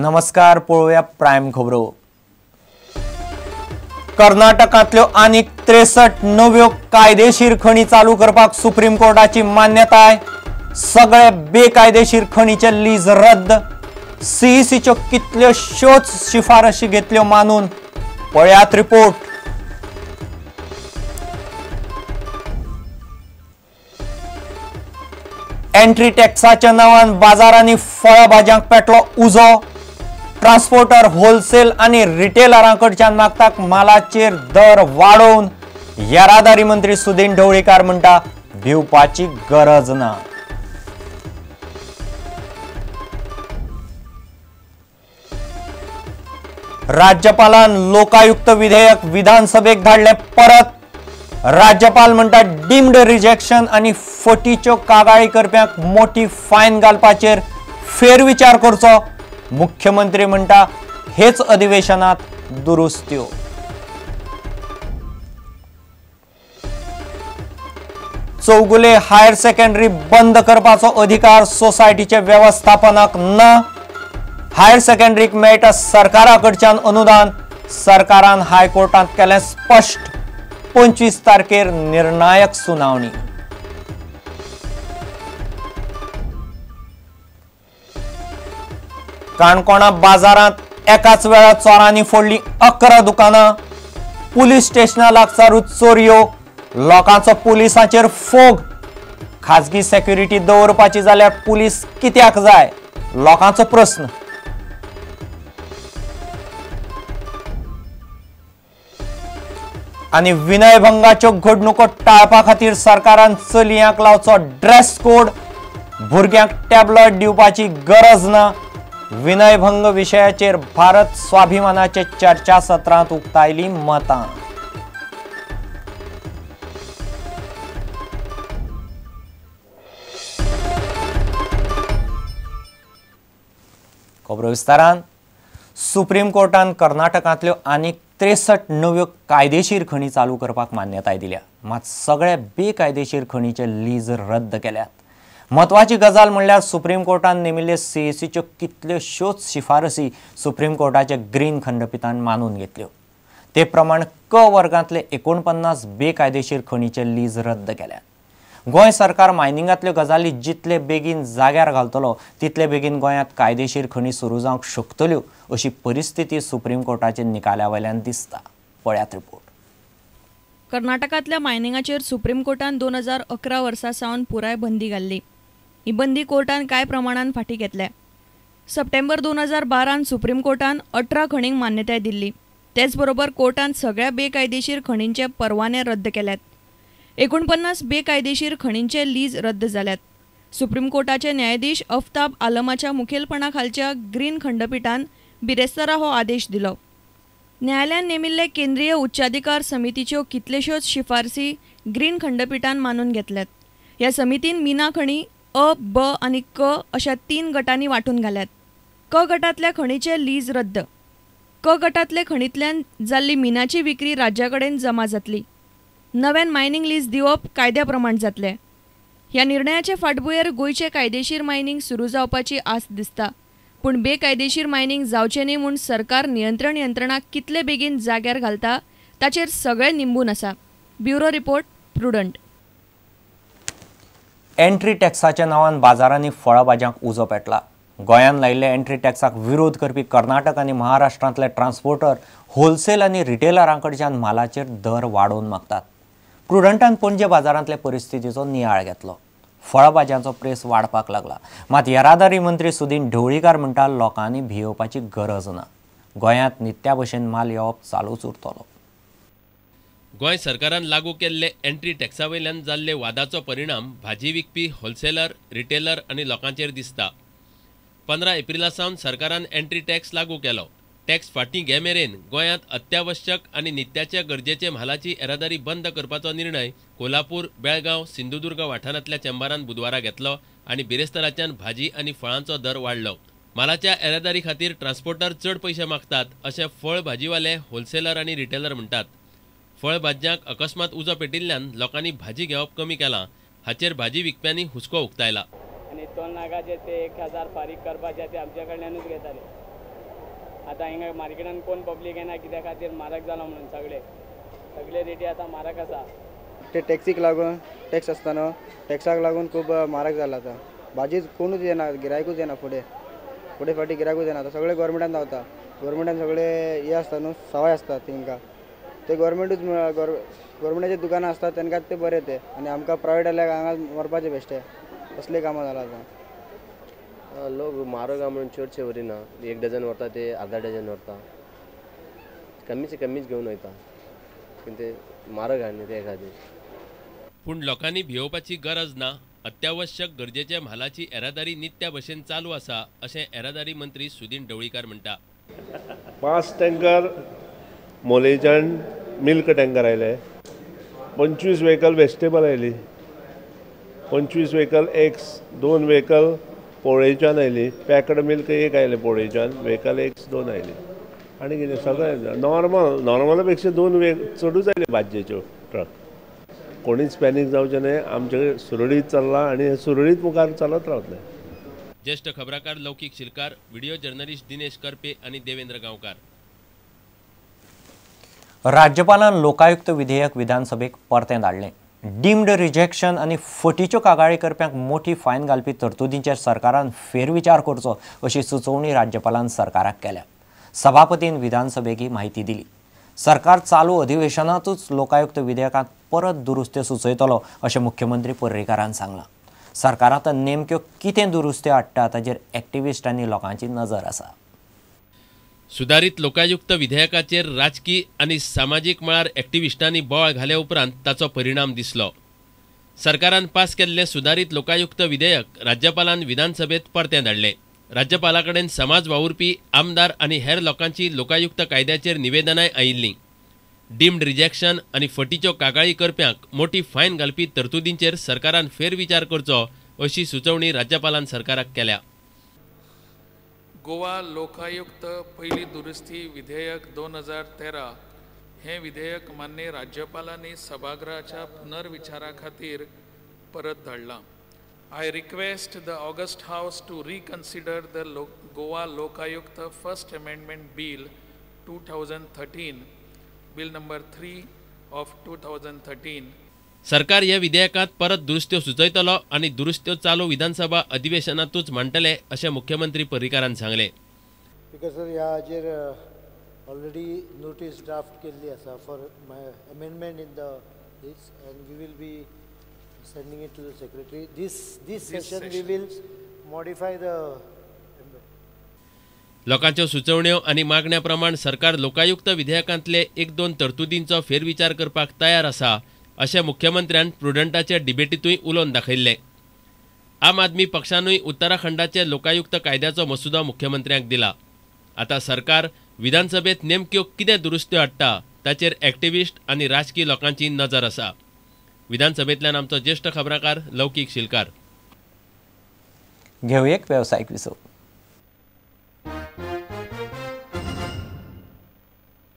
नमस्कार, पळोवया प्रायम खबरो. कर्नाटकांतल्यो आनीक 63 नव्यो कायदेशीर खणी चालू करपाक सुप्रीम कोर्टाची मान्यताय. सगळे बेकायदेशीर खणीचे लीज रद्द. सीईसीच्यो कितल्योश्योच शिफारशी घेतल्यो मानून. पळयात रिपोर्ट. एंट्री टॅक्साच्या नावान बाजारांनी फळां भाजयांक पेटलो उजो. ट्रान्सपोर्टर होलसेल आनी रिटेलरां कडच्यान मागतात मालाचेर दर वाडोवन. येरादारी मंत्री सुदिन ढवळीकार म्हणटा भिवपाची गरज ना. राज्यपालान लोकायुक्त विधेयक विधानसभेक धाडलें परत. राज्यपाल म्हणटा डीम्ड रिजेक्शन आनी फटीच्यो कागाळी करप्यांक मोठी फायन घालपाचेर फेरविचार करचो. मुख्यमंत्री म्हणटा हेच अधिवेशनात दुरुस्त्यो. चौगुले हायर सेकंडरी बंद करपाचो अधिकार सोसायटीचे वेवस्थापनाक ना. हायर सेकंडरीक मेळटा सरकारा कडच्यान अनुदान. सरकारान हायकोर्टांत केलें स्पश्ट. 25 तारखेर निर्णायक सुनावणी. काणकोणा बाजारांत एकाच वेळार चोरांनी फोडली 11 दुकानां. पुलीस स्टेशना लागसारूच चोरयो. लोकांचो पुलिसांचेर फोग. खाजगी सेक्युरिटी दवरपाची जाल्यार पुलीस कित्याक जाय, लोकांचो प्रस्न. आनी विनयभंगाच्यो घडणुको टाळपा खातीर सरकारान चलयांक लावचो ड्रेस कोड. भुरग्यांक टॅबलेट दिवपाची गरज ना. विनयभंग विशयाचेर भारत स्वाभिमानाचे चर्चासत्रांत उक्तायली मतां. खबरो विस्तारान. सुप्रीम कोर्टान कर्नाटकांतल्यो आनीक 63 नव्यो कायदेशीर खणी चालू करपाक मान्यताय दिल्या. मात सगळे बेकायदेशीर खणीचे लीज रद्द केल्यात. म्हत्वाची गजाल म्हणल्यार सुप्रीम कोर्टान नेमिल्ले सीईसीच्यो कितल्योश्योच शिफारसी सुप्रीम कोर्टाच्या ग्रीन खंडपिठान मानून घेतल्यो. ते प्रमाण क वर्गांतले 49 बेकायदेशीर खणीचे लीज रद्द केल्यात. गोंय सरकार मायनिंगांतल्यो गजाली जितले बेगीन जाग्यार घालतलो तितले बेगीन गोंयांत कायदेशीर खणी सुरू जावंक शकतल्यो अशी परिस्थिती सुप्रीम कोर्टाच्या निकाला वयल्यान दिसता. पळयात रिपोर्ट. कर्नाटकांतल्या मायनिंगाचेर सुप्रीम कोर्टान 2011 वर्सा सावन पुराय बंदी घाल्ली. ही बंदी कोर्टान कांय प्रमाणान फाटीं घेतल्या. सप्टेंबर 2012 सुप्रीम कोर्टान 18 खणींक मान्यताय दिल्ली. तेच बरोबर कोर्टान सगळ्या बेकायदेशीर खणींचे परवाने रद्द केल्यात. 49 बेकायदेशीर खणींचे लीज रद्द जाल्यात. सुप्रीम कोर्टाचे न्यायाधीश अफताब आलमाच्या मुखेलपणा खालच्या ग्रीन खंडपिठान बिरेस्तारा हो आदेश दिलो. न्यायालयान नेमिल्ले केंद्रीय उच्चाधिकार समितीच्यो कितलेश्योच शिफारसी ग्रीन खंडपिठान मानून घेतल्यात. ह्या समितीन मिना खणी अ, ब आनी क अशा 3 गटांनी वांटून घाल्यात. क गटांतल्या खणीचे लीज रद्द. क गटांतले खणींतल्यान जाल्ली मिनाची विक्री राज्या कडेन जमा जातली. नव्यान मायनिंग लीज दिवप कायद्या प्रमाण जातलें. ह्या निर्णयाचे फाटभुंयेर गोंयचे कायदेशीर मायनिंग सुरू जावपाची आस्त दिसता. पूण बेकायदेशीर मायनिंग जावचें न्ही म्हूण सरकार नियंत्रण यंत्रणा कितले बेगीन जाग्यार घालता ताचेर सगळें निंबून आसा. Bureau report, Prudent. Entry टॅक्साच्या नांवान बाजारांनी फळां भाजयांक उजो पेटला. गोंयांत लायिल्ल्या एंट्री टॅक्साक विरोध करपी कर्नाटक आनी महाराष्ट्रांतले ट्रान्सपोर्टर होलसेल आनी रिटेलरां कडच्यान मालाचेर दर वाडोवन मागतात. प्रुडंटान पणजे बाजारांतले परिस्थितीचो नियाळ घेतलो. फळां भाजयांचो प्रेस वाडपाक लागला. मात येरादारी मंत्री सुदिन ढवळीकार म्हणटा लोकांनी भियेवपाची गरज ना. गोंयांत नित्या भशेन माल येवप चालूच उरतलो. गोंय सरकारान लागू केल्ले एंट्री टॅक्सा वयल्यान जाल्ले वादाचो परिणाम भाजी विकपी होलसेलर, रिटेलर आनी लोकांचेर दिसता. 15 एप्रिला सावन सरकारान एंट्री टॅक्स लागू केलो. टॅक्स फाटीं घे मेरेन गोंयांत अत्यावश्यक आनी नित्याच्या गरजेचे म्हालाची येरादारी बंद करपाचो निर्णय कोल्हापूर, बेळगांव, सिंधुदुर्ग वाठारांतल्या चेंबरान बुधवारा घेतलो आनी बिरेस्ताराच्यान भाजी आनी फळांचो दर वाडलो. म्हालाच्या येरादारी खातीर ट्रान्सपोर्टर चड पयशे मागतात अशें फळ भाजीवाले, होलसेलर आनी रिटेलर म्हणटात. फळ भाजयांक अकस्मात उजो पेटिल्ल्यान लोकांनी भाजी घेवप कमी केलां. हाचेर भाजी विकप्यांनी हुस्को उक्तायला. आनी टोल नाकाचे ते 1000 फारीक करपाचे ते आमच्या कडल्यानूच घेताले. आतां हिंगा मार्केटान कोण पब्लीक येना कित्या खातीर म्हारग जाला म्हणून सगळे सगळे रेटी आतां म्हारग आसा. ते टॅक्सीक लागून टॅक्स आसता न्हू, टॅक्साक लागून खूब म्हारग जाला आतां. भाजी कोणूच येना, गिरायकूच येना, फुडें फुडें फाटीं गिरायकूच येना. आतां सगळे गोवोरमेंटान धांवता, गोवोरमेंटान सगळे हे आसता न्हू, सवाय आसता तेंकां, ते गोवोरमेंटूच गोवोरमेंटाचे दुकानां आसता तेंकां ते बरें ते, आनी आमकां प्रायवेट जाल्यार हांगा मरपाचें बेश्टें, असलें कामां जालां आतां. लोक म्हारग आहा म्हणून चडशे व्हरिना, एक डझन व्हरता ते अर्धा डझन व्हरता, कमीचे कमीच घेवन वयता, ते म्हारग आहा न्ही ते खातीर. पूण लोकांनी भियोवपाची गरज ना, अत्यावश्यक गरजेच्या म्हालाची येरादारी नित्या भशेन चालू आसा अशें येरादारी मंत्री सुदिन ढवळीकार म्हणटा. 5 टँकर मोलेच्यान मिल्क टँकर आयले, 25 व्हेकल वेजिटेबल आयली, 25 व्हेकल एग्स, 2 व्हेकल पोळेच्यान आयली, पॅकड मिल्क 1 आयलें पोळेच्यान, व्हेकल एग्स 2 आयली, आनी कितें सगळें नॉर्मल, नॉर्मला पेक्षा 2 चडूच आयले भाजयेच्यो ट्रक. कोणीच पॅनीक जावचें न्हय, आमचें सुरळीत चल्लां आनी सुरळीत मुखार चलत रावतलें. ज्येष्ठ खबराकार लौकीक शिलकार, व्हिडिओ जर्नलिस्ट दिनेश करपे आनी देवेंद्र गांवकार. राज्यपालान लोकायुक्त विधेयक विधानसभेक परतें धाडलें. डीम्ड रिजेक्शन आनी फटीच्यो कागाळी करप्यांक मोठी फायन घालपी तरतुदींचेर सरकारान फेरविचार करचो अशी सुचोवणी राज्यपालान सरकाराक केल्या. सभापतीन विधानसभेक ही म्हायती दिली. सरकार चालू अधिवेशनातूच लोकायुक्त विधेयकांत परत दुरुस्त्यो सुचयतलो अशें मुख्यमंत्री पर्रीकारान सांगलां. सरकार आतां नेमक्यो कितें दुरुस्त्यो हाडटा ताचेर एक्टिविस्ट आनी लोकांची नजर आसा. सुदारीत लोकायुक्त विधेयकाचेर राजकी आनी सामाजीक मळार एक्टिविस्टांनी बोवाळ घाल्या उपरांत ताचो परिणाम दिसलो. सरकारान पास केल्लें सुदारीत लोकायुक्त विधेयक राज्यपालान विधानसभेत परतें धाडलें. राज्यपाला कडेन समाज वावुरपी, आमदार आनी हेर लोकांची लोकायुक्त कायद्याचेर निवेदनांय आयिल्लीं. डीम्ड रिजेक्शन आनी फटीच्यो कागाळी करप्यांक मोठी फायन घालपी तरतुदींचेर सरकारान फेरविचार करचो अशी सुचोवणी राज्यपालान सरकाराक केल्या. गोवा लोकायुक्त पयली दुरुस्ती विधेयक 2013 हें विधेयक मान्य राज्यपालांनी सभागृहाच्या पुनर्विचारा खातीर परत धाडलां. I request the August House to reconsider the Goa Lokayukta First Amendment Bill 2013, Bill number 3 of 2013. सरकार ह्या विधेयकांत परत दुरुस्त्यो सुचयतलो आनी दुरुस्त्यो चालू विधानसभा अधिवेशनांतूच मांडटले अशें मुख्यमंत्री पर्रीकारान सांगलें. Because sir ह्या हाजेर ऑलरेडी नोटीस ड्राफ्ट केल्ली आसा for amendment in the this and we will be sending it to the secretary. This session we will modify the. लोकांच्यो सुचोवण्यो आनी मागण्या प्रमाण सरकार लोकायुक्त विधेयकांतले 1-2 तरतुदींचो फेरविचार करपाक तयार आसा अशें मुख्यमंत्र्यान प्रुडंटाचे डिबेटींतूय उलोवन दाखयल्लें. आम आदमी पक्षानूय उत्तराखंडाचे लोकायुक्त कायद्याचो मसुदो मुख्यमंत्र्यांक दिला. आतां सरकार विधानसभेत नेमक्यो कितें दुरुस्त्यो हाडटा ताचेर एक्टिविस्ट आनी राजकी लोकांची नजर आसा. विधानसभेंतल्यान आमचो ज्येष्ठ खबराकार लौकीक शिलकार. घेवया एक वेवसायीक विसव.